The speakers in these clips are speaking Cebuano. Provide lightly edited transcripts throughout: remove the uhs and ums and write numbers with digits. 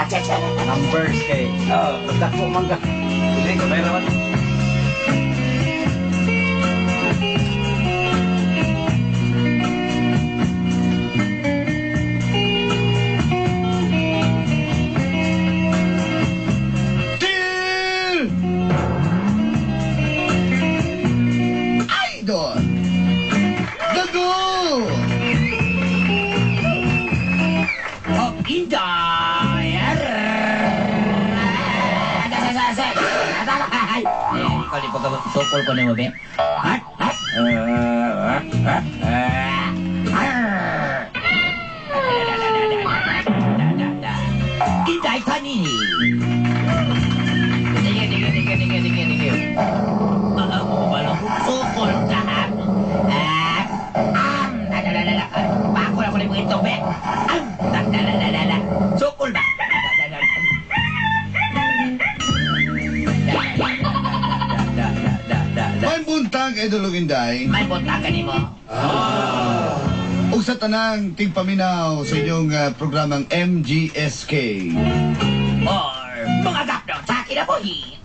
Numbers kay. Oh. Dako man ka. Hindi, kamay naman. Dear Idol Gago Of Inday! Ikaw di pa sukol ko nimo, be. Inday Panini! Sige, sige, sige, sige, sige, sige. Sukol ka, ha? Pako na ko nimo ito, be. Sukol ba? Da, da, da, da, da. May buntag, Idol ug Inday. May buntag ka nimo. Ug sa tanang tigpaminaw sa inyong programang MGSK. Or mga gapno sa kinabuhi.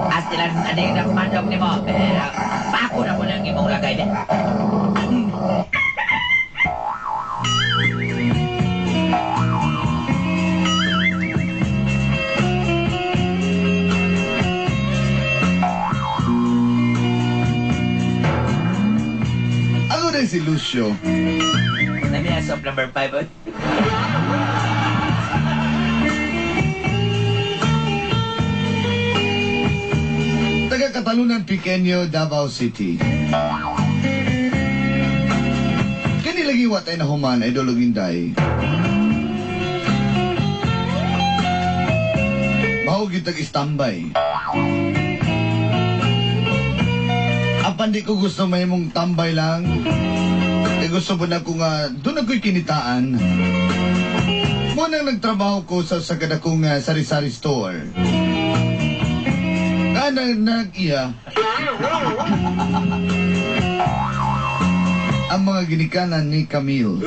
Astilan aning na kumandong nimo. Pero pako na ko lang imong lagay be. Ako na si Lucio. Nami asop number 5. Taga Katalunan, Piqueño, Davao City. Kani lagi wa tayo na human, Idol ug Inday. Mao gyud tag istambay. Apan di ko gusto mahimong tambay lang. Eh gusto po na ko nga doon ako'y kinitaan. Mo nang nagtrabaho ko sa kadakong sari-sari store. Nga nag-iya. Ang mga ginikanan ni Camille.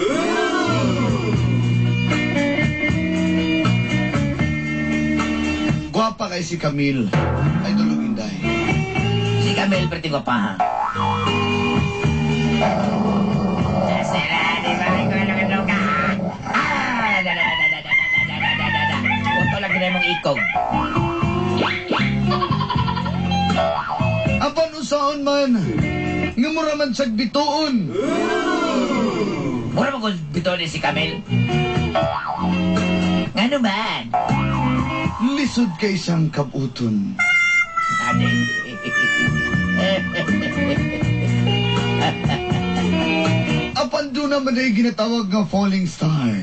Gwapa kay si Camille. Ay dulog Inday. Si Camille perti ko pa. Puto lang gina mong ikog. Apan usaon man, nga mura man siyag bituon. Mura mo kung bituon ni si Camille. Ngano man? Lisod kay siyang kabuton. Ate. Apan doon naman ay ginatawag nga falling star.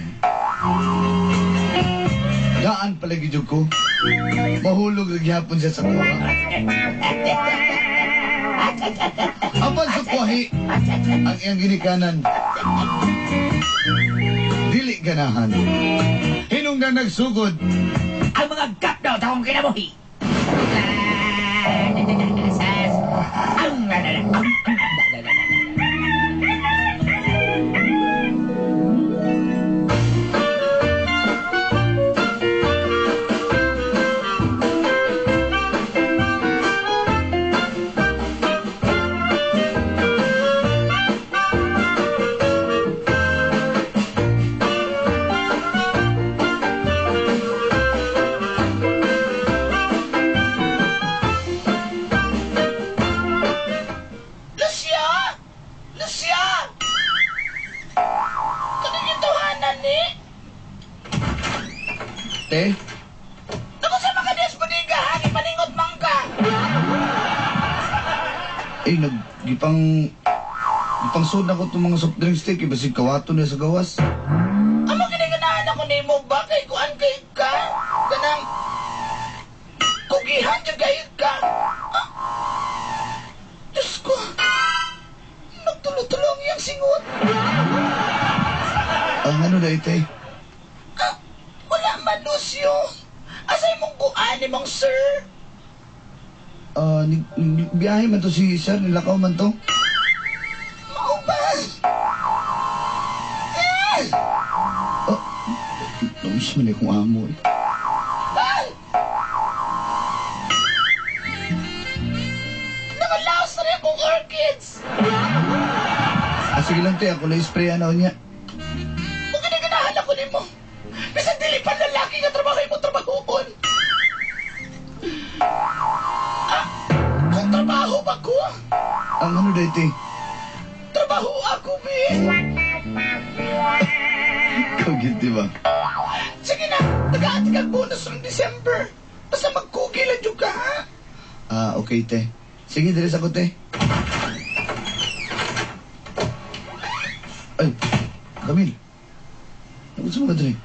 Daan pala gidyo ko. Mahulog lagi hapon siya sa kuha. Apan sa kuwahi, ang iyang ginikanan. Dili ganahan. Hinong na nagsugod. Ang mga gapdaw sa akong kinabuhi. Lucia! Lucia! Kano yung tawanan ni? Te, Naku sa mga des bodega, ha? Ipaningot man ka! eh, gipang sud na ko itong mga soft drinks te, kay basig kawato na sa gawas. Amo kiniganahan ako nimo ba? Kay kuan kay ka? Kanang kugihan jud kay ka. Ah, Diyos ko. Nagtulo-tulo ang iyang singot. Ang ano na ite? Ah, wala man, Lucio. Asay mong kuan ni mong sir? Biyahe man to si sir, nilakaw man to. Mao ba? Eh! Oh, Gusto man akong amo eh. Ay! Nangalaos na rin akong orchids! Ah, sige lang, te. Ako lang isprayan ako niya. Kung ginaganahan ako nimo. Bisan dili pa lalaki nga trabaho mo trabahoon. Ah, kung trabaho ba ko? Ang ano dahil, te? Trabaho ako, be. Ikaw, di ba? Sige na, nag-aati kag bonus noong December. Basta magkugi lang dyan ka, ha? Ah, okay, te. Sige, dire sa ko, te. Ay, Camille. Ano mo ka, dire?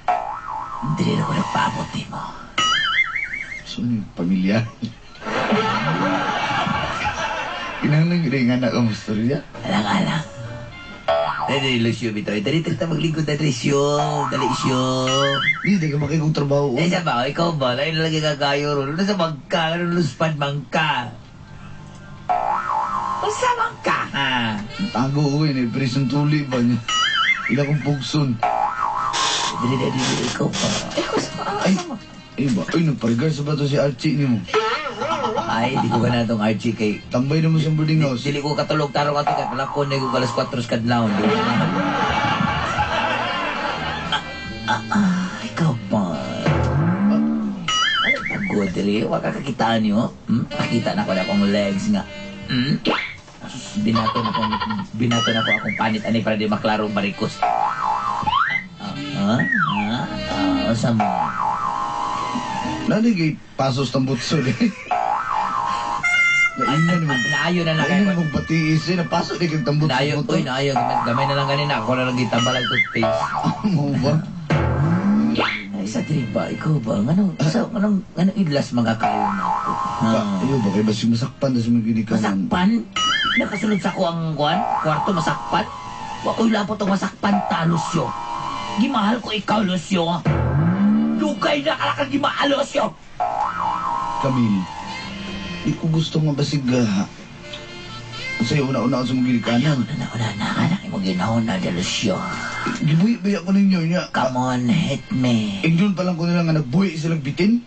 Dili na ko nagpaabot ni mo. So, ano yung pamilya? Kinahanglan yun nga na ang istorya. Alang-alang. Dali, Lucio, bitaw. Dali, tagta maglingkod na Lucio. Dali, Lucio. Di ka makikong trabaho. Eh, sa ba? Ikaw ba? Lain na lagi kagayo ron. Ano sa bangka? Ano luspan bangka? Unsa bangka? Ha? Tago ko yun eh. Prison tuli ba niya? Ila kong pugson. Dali, dali, dali. Ikaw pa. Ikaw sa Ay, ay ba? Ay, nagpa-regards ba to si Archie ni mo? Ay, di ko ka na itong Archie kay... Tambay na mo sa boarding house. Dili ko katulog tarong ato kay pala ko ko alas 4 kadlawon. Di ko na. Ikaw pa. Ay, pagod dili. Wa ka kakitaan niyo. Hmm? Pakita na ko na akong legs nga. Hmm? Binato na ko akong panit ani para di maklaro ang barikos. Unsa mo? Naligay pasos ng butso eh. Naingan mo. Naayo na na Naingan kayo. mo batiis eh. Napasok di kang tambutso Naayo, mo to. uy, naayo. Gamay na lang ganina. Ako na lang gitambalag toothpaste. Mo ba? Ay, sa diri ba? Ikaw ba? Anong, sa, anong, anong idlas mga kayo na ako? Ba, ayo ba? Kaya basi masakpan na sa mga ginikanan. Masakpan? Nakasunod sa ko ang kuan? Kwarto masakpan? Wa ko'y lapot ang masakpan ta, Lucio. Gimahal ko ikaw, Lucio. Dugay na ka lang gimahal, Lucio. Camille, di ko gusto nga basig sa'yo una-una sa mga ginikanan. Una na, una na. Anak mo ginahon na, Lucio. Gibuhi ba ako ninyo niya? Come on, hit me. Ingnon pa lang ko nila nga nagbuhi silang bitin.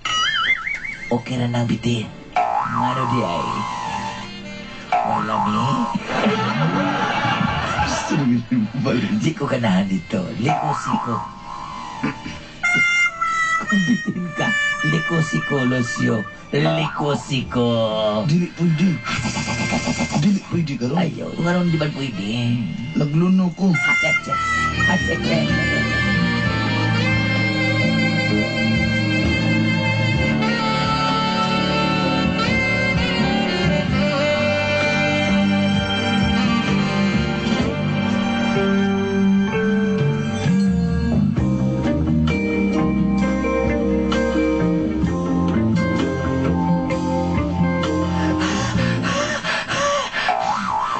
Okay na nang bitin. Ngano di ay? Wala mi. Gusto na mo balik. Di ko ganahan dito. Liko-siko. Kung bitin ka, liko-siko, Lucio. Liko-siko. Dili pwede. Dili pwede karon. Ayaw, ngayon di ba pwede? Nagluno ko. Hatset, hatset.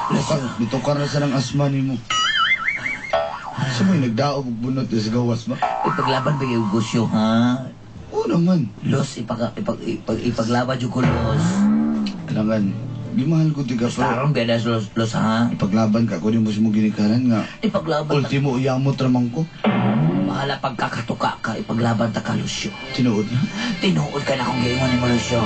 Lucio, Bitukar na sa ng asma ni mo. Sa mo yung nagdaog og bunot sa gawas ba? Ipaglaban ba yung gusyo, ha? Oo naman. Los, ipaglaban yung ko, Los. Kailangan, gimahal ko di ka pero Tarong ganas, Los, Los, ha? ipaglaban ka ko ni mo sa mong ginikanan nga. Ipaglaban ta. Ultimo uyamot ramang ko. Bahala pagkakatuka ka, ipaglaban ta ka, Lucio. Tinuod na. Tinuod ka na kung gayon ni mo, Lucio.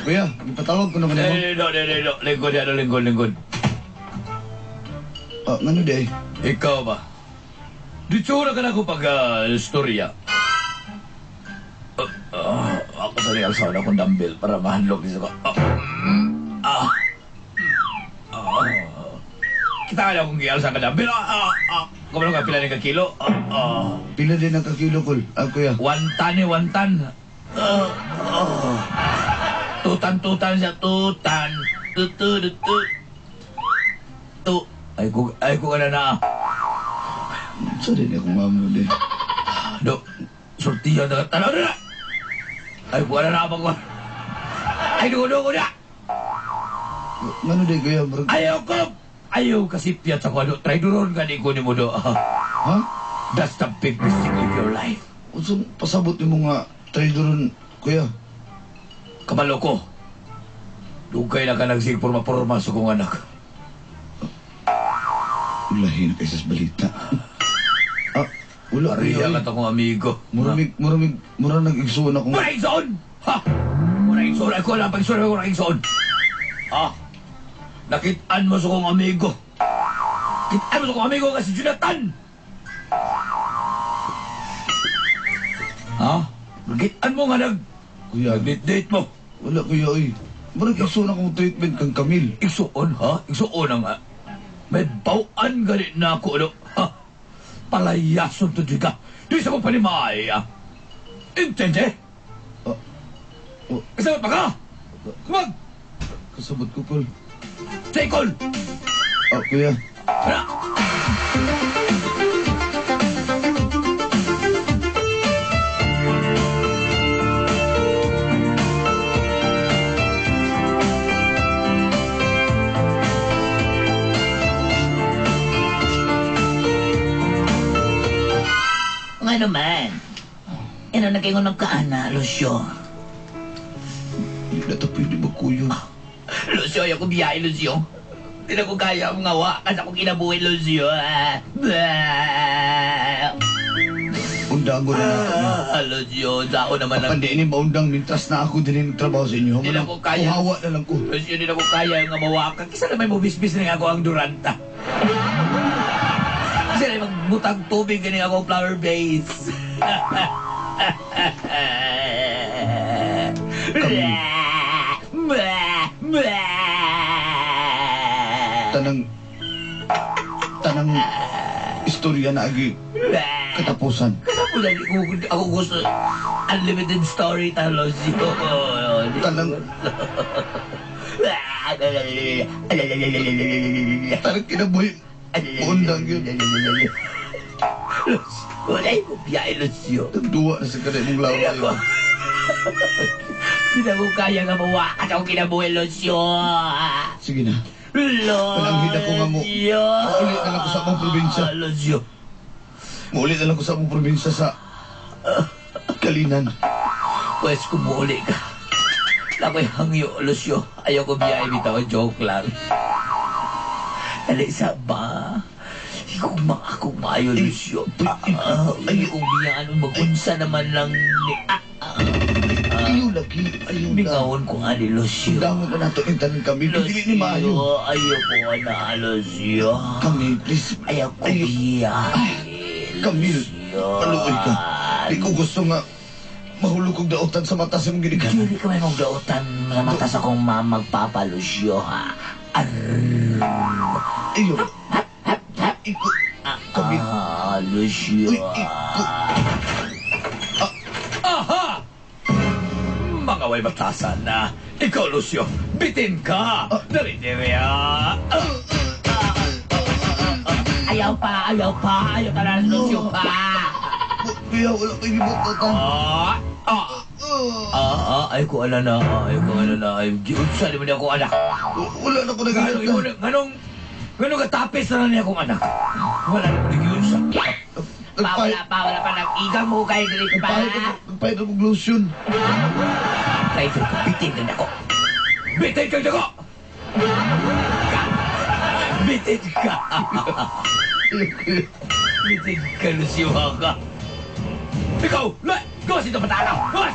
Kuya, ipatawag ko naman mo. No, no, no, no. Lingkod yan, lingkod, lingkod. Ah, ngano di ay? Ikaw ba? Dito na ka na ko pag istorya. Ako sa real sa akong dumbbell para mahandlok dito ko. Kita ka na akong gial sa ka dumbbell. Kumalo ka pila ni ka kilo? Pila din ang kakilo kol. Ah, kuya. 1 ton eh, 1 ton. Tutan, tutan siya, tutan. Tu, tu, tu, tu. Tu. Ay ko ka na na. Sorry na akong amo di. Do, sultihan na tanaw na. Ay, ko na na pag Ay, dugo-dugo na! Ngano di kuya? Ayaw ko! Ayaw kasi piyat sa kwado. Traidoron ka ni ko ni mo do. Ha? That's the big mistake of your life. Unsang pasabot nimo nga traidoron, kuya? Kabalo ko. Dugay na ka nagsig porma-porma sa kong anak. Ulahin na kaysa sa balita. Ah, wala Ariya kuya. ka to kong amigo. Muramig, muramig, mura nag-igsuon akong... Mura igsoon! Ha? Mura igsoon! Ako lang pag-igsoon ako mura igsoon. Ha? Nakitaan mo sa kong amigo. Kitaan mo sa kong amigo nga si Jonathan! Ha? Nakitaan mo nga nag... Kuya, Nag-date mo. wala kuya, oy. Murag igsuon akong treatment kang Camille. Igsuon, ha? Igsuon ang... May bawaan ganit na ako, ano? Ha? Palayason to ka. Di sa kong panimay, ah. Intende? Ah, oh. Kasabot pa ka? Kumag! Kasabot ko, Kol. Take on! Ah, kuya. Tara! Nga naman. Ina nagkaingon ng kaana, Lucio. Hindi na ta pwede ba, kuya? Lucio, ayaw ko biyahe, Lucio. Hindi na ko kaya ang ngawa kasi akong kinabuhi, Lucio. Undango na nato. Lucio, sao naman ang... Apan di ini maundang mintras na ako din nagtrabaho sa inyo. Hindi na ko kaya. Uhawa na lang ko. Lucio, hindi na ko kaya nga mawakan. Kisa na may mubisbis na ako ang duranta. Kasi na magbutang tubig gani ako flower base. Tanang... Tanang... Istorya na agi katapusan. Katapusan, ako gusto unlimited story ta, Lucio. Tanang... Tanang kinabuhi. Maundang yun. Wala ko biyahe, Lucio. Nagduwa na sa kanay mong laway. Hindi ako kaya nga mawakas ako kinabuhi, Lucio. Sige na. Lucio. Pananghid ako nga mo. Maulit na lang ako sa akong probinsya. Lucio. Maulit na lang ko sa akong probinsya sa... Kalinan. Pwes kumuuli ka. Lako'y hangyo, Lucio. Ayaw ko biyahe bitaw. Joke lang. Dali sa ba? Ikaw akong maayo, Lucio. Ayaw kong biyaan. Mag-unsa naman lang ni... Ayaw lagi. Ayaw na. Bingawon ko nga ni Lucio. Undangon na nato yung tanang kami. Dili ni maayo. Lucio, ayaw ko na, Lucio. Kami, please. Ayaw ko biyahe. Camille, Lucio. paluoy ka. Di ko gusto nga mahulog kong daotan sa mata sa mong ginikanan. Dili ka may mong dautan sa mata sa kong mamagpapa, Lucio, ha? Arr. Ayaw. Iko. Camille. Ah, Lucio. Uy, iko. Aha! Mga way batasan na. Ikaw, Lucio, bitin ka! Dali, dali, ah! Ayaw pa, ayaw pa, ayaw ka na, Lucio pa. Kuya, wala ko gibutotan. Ah! Ah! Ah, ah, ay ko ala na, ay ko ala na, ay giunsa ni mo niya akong anak. Wala na ko naghilat. Nganong, nganong katapis na niya akong anak. Wala na mo giunsa. Pa, wala pa, wala pa, nag-igang mo kayo dili pa. Nagpahit ako lotion. Driver ko, bitin din ako. Bitin ka dako! Ka! Bitin ka! Bitin ka, Lucio ka. Ikaw! La! Gawas ito patana! Gawas!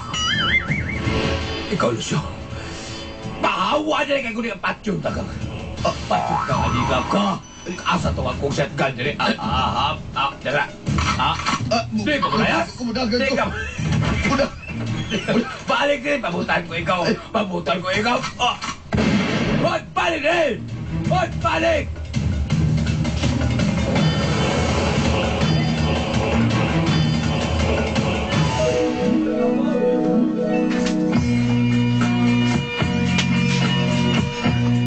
Ikaw, Lucio. Pahawa na kay kundi ang patyon ta ka. Patyon ka, kaliga ka. Asa to akong shotgun diri. Ah, ah, ah, ah, dira. Ah, di ka malayas. Kumudagan Di ko. ka. Balik din, pabutan ko ikaw. Pabutan ko ikaw. Ah. Hod, balik din! Hod, balik!